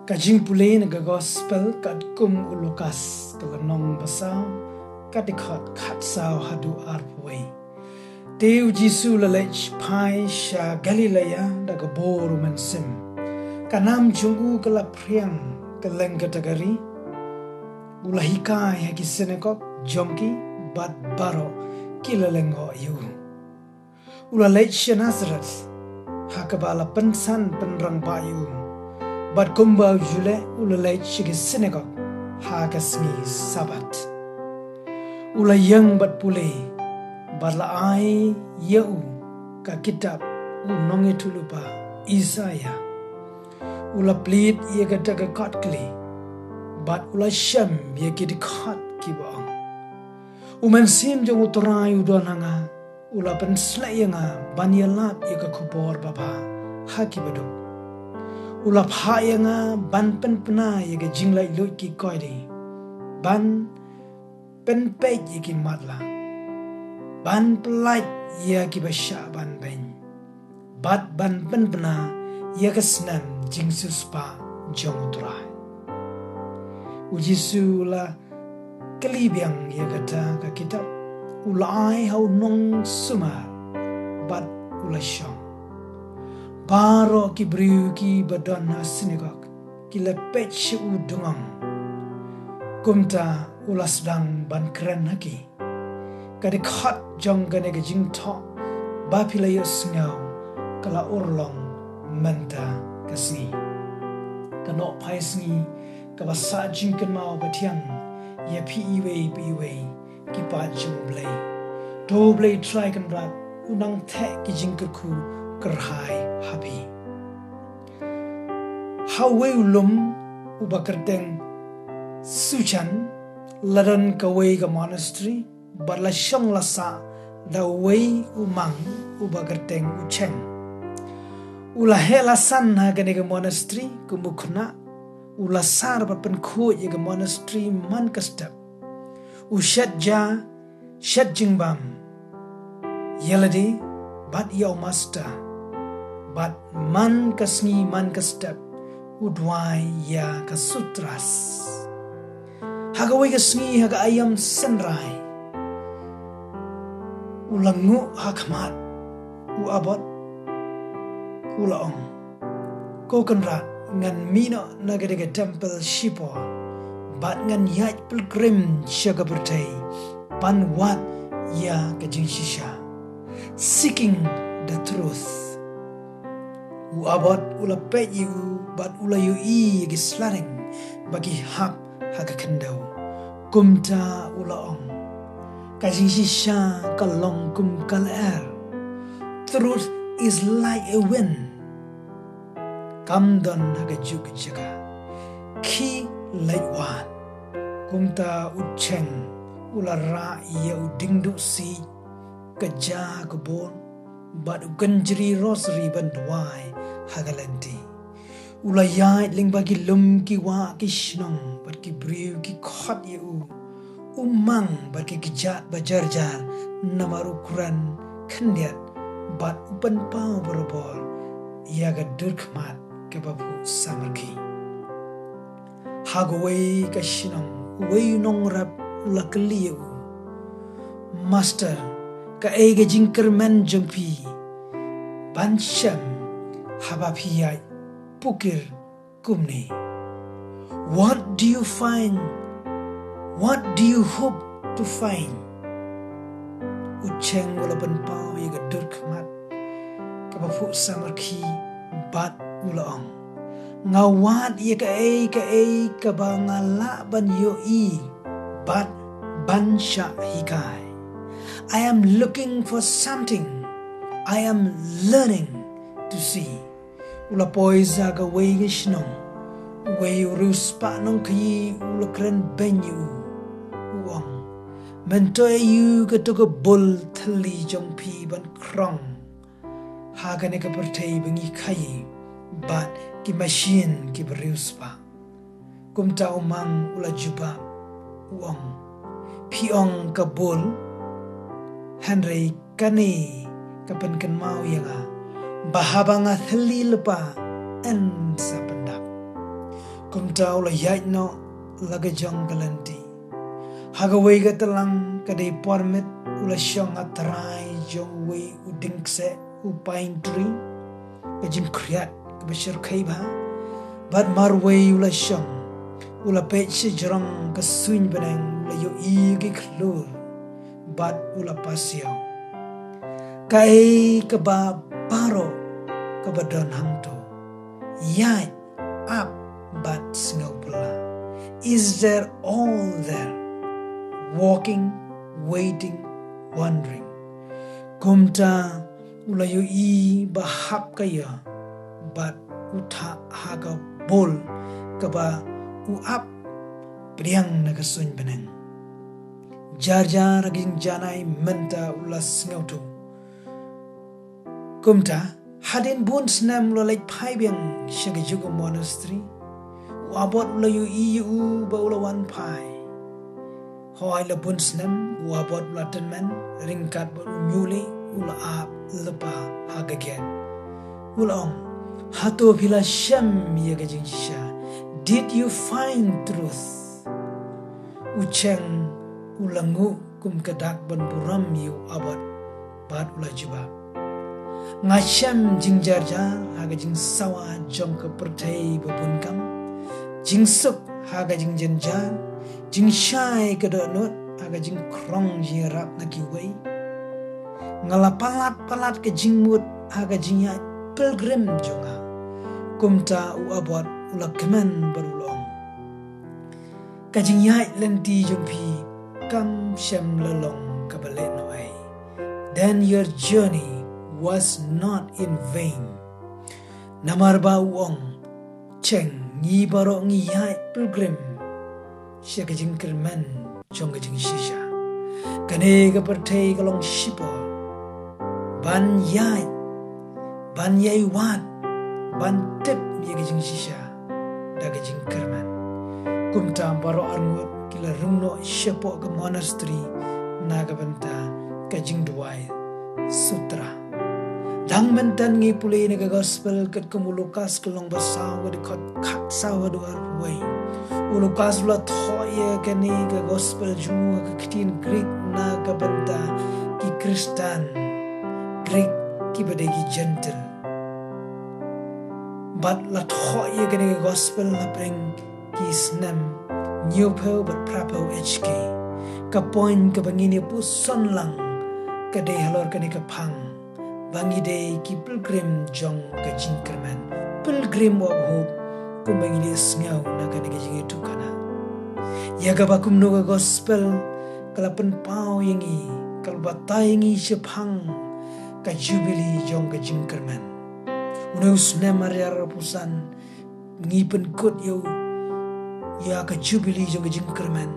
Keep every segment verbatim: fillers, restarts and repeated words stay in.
Ka jingpule na ka gospel katkum u Lukas, ka lynnong ba saw, ka dkhot khatsaw haduh arphew wei. Te u Jisu u la leit phai sha Galilea da ka bor u mynsiem. Ka nam jong u ka la phriang kylleng kata ka ri. U la hikai ha ki synagog jong ki, bad baroh ki la lyngngoh ïa u. U la leit sha Nasareth, ha kaba la pynsan pynrangbah ïa u. Bad kumba u ju leh, u la leit sha ki synagog ha ka sngi Sabbath. U la ïeng bad pule, bad la ai ïa u ka kitab u nongïathuhlypa Isaïah. U la plied ïa kata ka kot khlieh, bad u la shem ïa ki dkhot kiba ong: U Mynsiem jong U Trai u don ha nga, u la pynsleh ïa nga ban ïalap ïa ka khubor babha ha ki baduk. U la phah ïa nga ban pynpna ïa ka jinglaitluid ki koidi, ban pynpeit ïa ki matlah, ban pyllait ïa kiba shah ban beiñ, bad ban pynbna ïa ka snem jingsiewspah jong U Trai. U Jisu u la kylli biang ïa kata ka kitab, u la ai ha u nongsumar, bad u la shong. Baroh ki briew kiba don ha synagog ki la peit sha u dungong. Kumta u la sdang ban kren ha ki: Ka dkhot jong kane ka jingthoh ba phi la ïohsngew ka la urlong mynta ka sngi. Ka nohphai sngi kaba sah jingkynmaw ba thiang ïa phi iwei pa iwei ki paid jong U Blei. To U Blei Trai Kynrad u nang theh ki jingkyrkhu kyrhai ha phi. Ha uwei u lum uba kyrteng Suchan la don kawei ka monastery, bad la shong la sah da uwei u mang uba kyrteng u Cheng. U la heh la san ha kane ka monastery kum u khynnah, u la sar bad pynkhuid ïa ka monastery man ka step. U shet ja, shet jingbam ïa lade bad ïa u master, bad man ka sngi man ka step u duwai ïa ka sutras. Ha kawei ka sngi ha ka aïom synrai, u la nguh ha khmat u Abbot, u la ong: Ko Kynrad, ngan mih noh na kane ka temple shipor, bad ngan ïaid pilgrim sha ka pyrthei ban wad ïa ka jingshisha. Seeking the truth. U Abbot u la peit ïa u bad u la ïohi ïa ki sladiang ba ki hap ha ka khyndew. Kumta u la ong, ka jingshisha ka long kum ka lyer. Truth is like a wind. Kam don ha ka juk jaka. Ki leit wan. Kumta u Cheng u la rah ïa u diengduh siej ka ja ka bor bad u kynjri rosary ban duwai ha ka lynti. U la ïaid lyngba ki lum ki wah ki shnong bad ki briew ki khot ïa u. U mang bad ki kjat ba jar jar namar u kren khyndiat bad u pynpaw barabor ïa ka dur khmat kaba phuh samarkhi. Ha kawei ka shnong uwei u nongrep u la kylli ïa u, Master, kaei ka jingkyrmen jong phi ban shem haba phi ïaid pukir kumne? What do you find? What do you hope to find? U Cheng u la pynpaw ïa ka dur khmat kaba phuh samarkhi bad u la ong, nga wad ïa kaei kaei kaba nga lah ban ïohi bad ban shah hikai. I am looking for something. I am learning to see. U la poi sha kawei ka shnong. Uwei u riewspah nongkhaïi u la kren beiñ ïa u. U ong, mynta ïa u kato ka bul thylli jong phi ban krong ha kane ka pyrthei ba ngi khaïi bad ki mashin kiba riewspah. Kumta u mang u la jubab, u ong, phi ong ka bul, hynrei kane ka pynkynmaw ïa nga ba haba nga thylli lypa yn sa pyndap. Kumta u la ïaid noh la ka jong ka lynti. Ha kawei ka tlang ka dei por miet u la shong ha trai jong uwei u dieng kseh, u pine tree, ka jingkhriat kaba shyrkhei bha. Bad marwei u la shong, u la peit sha jrong ka suiñ bneng, u la ïohi ki khlur bad u la pasiaw. Kaei kaba baroh kaba don hangto? Ïaid, ap bad sngewpla. Is there all there? Walking, waiting, wondering. Kumta u la ïohi ba hap ka ïa bad u thah ha ka bul kaba u ap pdiang na ka suiñ bneng. Jar jar ha ka jingjanai mynta u la sngewthuh. Kumta hadien bun snem u la leit phai biang sha ka juk ka monastery. U Abbot u la ïohi ïa u ba u la wan phai. Hooid la bun snem u Abbot u la tymmen ryngkat bad u ñiuhleh u la ap lypa ha ka gate. U la ong, hato phi la shem ïa ka jingshisha? Did you find truth? U Cheng u la nguh kum ka dak ban burom ïa u Abbot bad u la jubab, nga shem jingjar jar ha ka jingsawa jong ka pyrthei ba bun kam, jingsuk ha ka jingjynjar, jingshai ka dohnud ha ka jingkrong jingïarap na kiwei. Nga la palat palat ka jingmut ha ka jingïaid pilgrim jong nga. Kumta u Abbot u la kmen bad u la ong, ka jingïaid lynti jong phi kam shym la long kaba lehnohei. Then your journey was not in vain. Namar ba u ong, Cheng, ngi baroh ngi ïaid pilgrim sha ka jingkyrmen jong ka jingshisha. Kane ka pyrthei ka long shipor ban ïaid, ban ïai wad, ban tip ïa ka jingshisha da ka jingkyrmen. Kumta baroh arngut ki la rung noh shapoh ka monastery na ka bynta ka jingduwai sutra. Dang mynta ngi pule na ka gospel katkum u Lukas ka lynnong ba saw ka dkhot khatsaw haduh arphew wei. U Lukas u la thoh ïa kane ka gospel jong u ha ka ktien Greek na ka bynta ki Khristan Greek kiba dei ki Jentil. Bad la thoh ïa kane ka gospel hapdeng ki snem hynñiewphew bad phraphew H K. Ka point kaba ngin ïa puson lang ka dei halor kane ka phang ba ngi dei ki pilgrim jong ka jingkyrmen, pilgrim of hope, kumba ngi ïa sngew na kane ka jingïathuhkhana. Ïa kaba kumno ka gospel ka la pynpaw ïa ngi, ka la batai ïa ngi shaphang ka jubili jong ka jingkyrmen. Une u snem ar hajar arphew san ngi pynkut ïa u, ïa ka jubili jong ka jingkyrmen.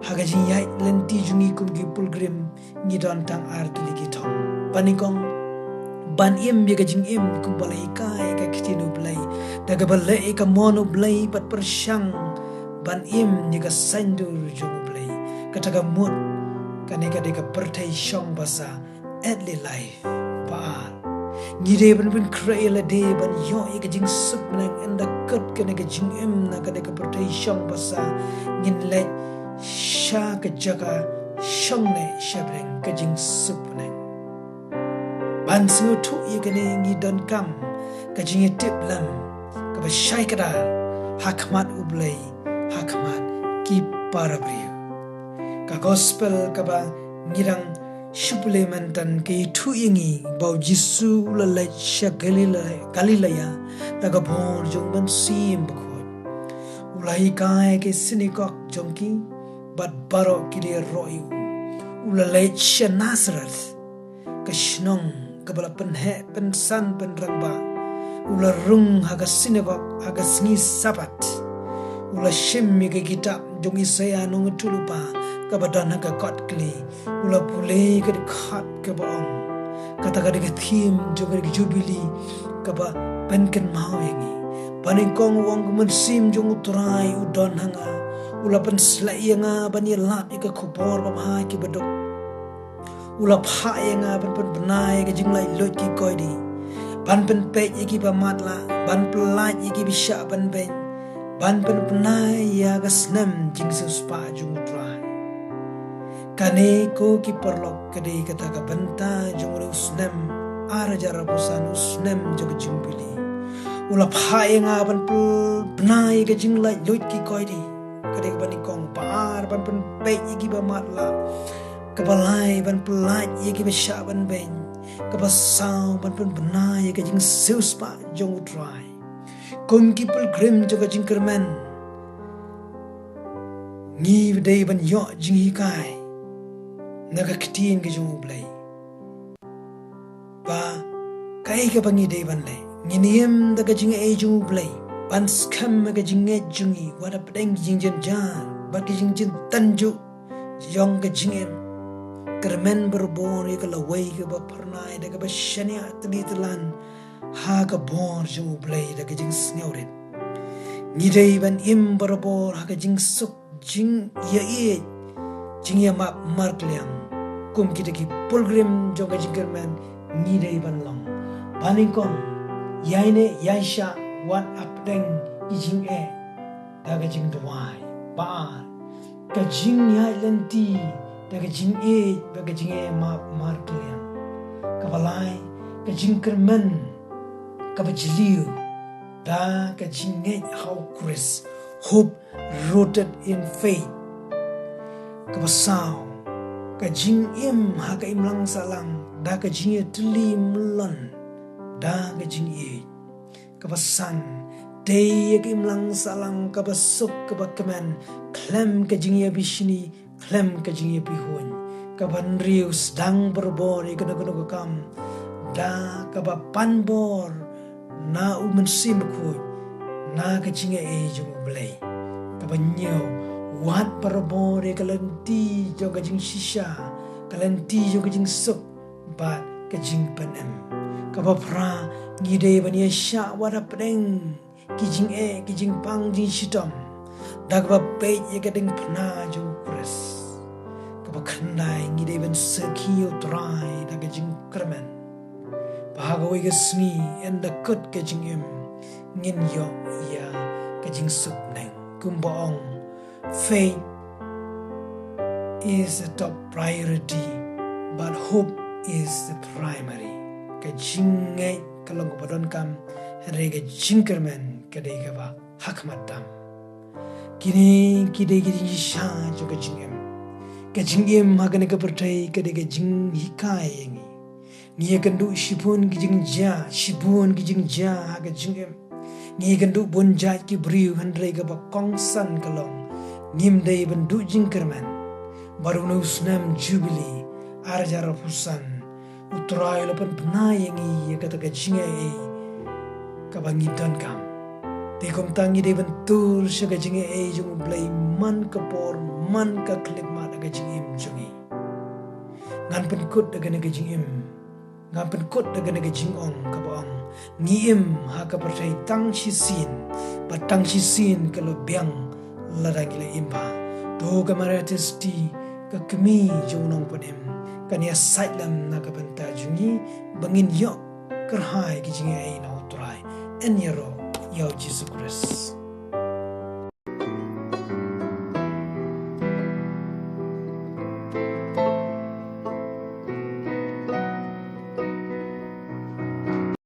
Ha ka jingïaid lynti jong ngi kum ki pilgrim, ngi don tang ar tylli ki thong. Ba nyngkong, ban im ïa ka jingim kumba la hikai ka ktien U Blei, da kaba leh ïa ka mon U Blei bad pyrshang ban im ïa ka saiñdur jong U Blei. Kata ka mut, kane ka dei ka pyrthei shong basa, earthly life. Ba ar, ngi dei ban pynkhreh ïa lade ban ïoh ïa ka jingsuk bneng. Ynda kut kane ka jingim na kane ka pyrthei shong basa, ngin leit sha ka jaka shong ne sha bneng, ka jingsuk bneng. Ban sngewthuh ïa kane ngi donkam ka jingïatiplem kaba shai kdar ha khmat U Blei, ha khmat ki para briew. Ka gospel kaba ngi dang shu pule mynta ka ïathuh ïa ngi ba U Jisu u la leit sha Galilea, Galilea da ka bor jong U Mynsiem Bakhuid. U la hikai ha ki synagog jong ki, bad baroh ki la ïaroh ïa u. U la leit sha Nasareth, ka shnong kaba la pynheh pynsan pynrangbah. U la rung ha ka synagog ha ka sngi Sabbath. U la shim ïa ka kitab jong Isaïah nongïathuhlypa kaba don ha ka kot kli. U la pule ka dkhot kaba ong, kata ka dei ka theme jong ka jubili kaba pynkynmaw ïa ngi. Ba nyngkong u ong, ka mynsiem jong U Trai u don ha nga. U la pynsleh ïa nga ban ïalap ïa ka khubor babha ïa kiba duk. U la phah ïa nga ban pynbna ïa ka jinglaitluid ki koidi, ban pynpeit ïa kiba matlah, ban pyllait ïa kiba shah ban beiñ, ban pynbna ïa ka snem jingsiewspah jong U Trai. Kane ko ki paralok ka dei kata ka bynta jong une u snem ar hajar arphew san, u snem jong ka jubili. U la phah ïa nga ban pynbna ïa ka jinglaitluid ki koidi. Ka dei kaba nyngkong. Ba ar, ban pynpeit ïa kiba matlah. Kaba lai, ban pyllait ïa kiba shah ban beiñ. Kaba saw, ban pynbna ïa ka jingsiewspah jong U Trai. Kum ki pilgrim jong ka jingkyrmen, ngi dei ban ïoh jinghikai na ka ktien ka jong U Blei. Ba kaei kaba ngi dei ban leh? Ngin im da ka jingai jong U Blei, ban skhem ha ka jingngeit jong ngi, wat hapdeng ki jingjynjar bad ki jingjyntynjuh jong ka jingim. Kyrmen barabor ïa ka lawei kaba phyrnai da kaba shaniah tylli tyllan ha ka bor jong U Blei da ka jingsngewrit. Ngi dei ban im barabor ha ka jingsuk, jingïaieit, jingïamap markylliang. Kum kita ki pilgrim jong ka jingkyrmen ngi dei ban long. Ba nyngkong, ïaineh ïaishah wat hapdeng ki jingeh da ka jingduwai. Ba ar, ka jingïaid lynti da ka jingïeit bad ka jingïamap markylliang. Kaba lai, ka jingkyrmen kaba jylliew da ka jingngeit ha U Khrist. Hope rooted in faith. Kaba saw, ka jingim ha ka imlang sahlang da ka jingïatylli myllun da ka jingïeit. Kaba san, tei ïa ka imlang sahlang kaba suk kaba kmen khlem ka jingïabishni, khlem ka jingïabihun. Kaba hynriew, sdang barabor ïa kano kano ka kam da kaba pan bor na U Mynsiem Bakhuid, na ka jingai jong U Blei. Kaba hynñiew, wad barabor ïa ka lynti jong ka jingshisha, ka lynti jong ka jingsuk bad ka jingpynim. Kaba phra, ngi dei ban ïaishah wat hapdeng ki jingeh, ki jingpang jingshitom da kaba peit ïa ka diengphna jong U Khrist. Kaba khyndai, ngi dei ban sakhi ïa U Trai da ka jingkyrmen. Ba ha kawei ka sngi, ynda kut ka jingim, ngin ïoh ïa ka jingsuk bneng. Kumba ong, faith is the top priority, but hope is the primary. Ka jingngeit ka long kaba donkam, hynrei ka jingkyrmen ka dei kaba ha khmat tam. Kine ki dei ki jingshisha jong ka jingim. Ka jingim ha kane ka pyrthei ka dei ka jinghikai ïa ngi. Ngi ïakynduh shibun ki jingjia, shibun ki jingjia ha ka jingim. Ngi ïakynduh bun jait ki briew, hynrei kaba kongsan ka long Ngim dei ban duh jingkyrmen. Bad une u snem Jubili ar hajar arphew san, u Trai u la pynbna ïa ngi ïa kata ka jingaiei kaba ngi donkam. Te kumta ngi dei ban tur sha ka jingaiei jong U Blei man ka por, man ka khyllipmat ha ka jingim jong ngi. Ngan pynkut da kane ka jingim, ngan pynkut da kane ka jingong kaba ong, ngi im ha ka pyrthei tang shisien, bad tang shisien ka la biang lada ngi la im bha. To ka Maria Theisotti, ka kmie jong U Nongpynim, kan ïasaid lem na ka bynta jong ngi ba ngin ïoh kyrhai ki jingaiei na U Trai. Yn ïaroh ïa U Jisu Khrist.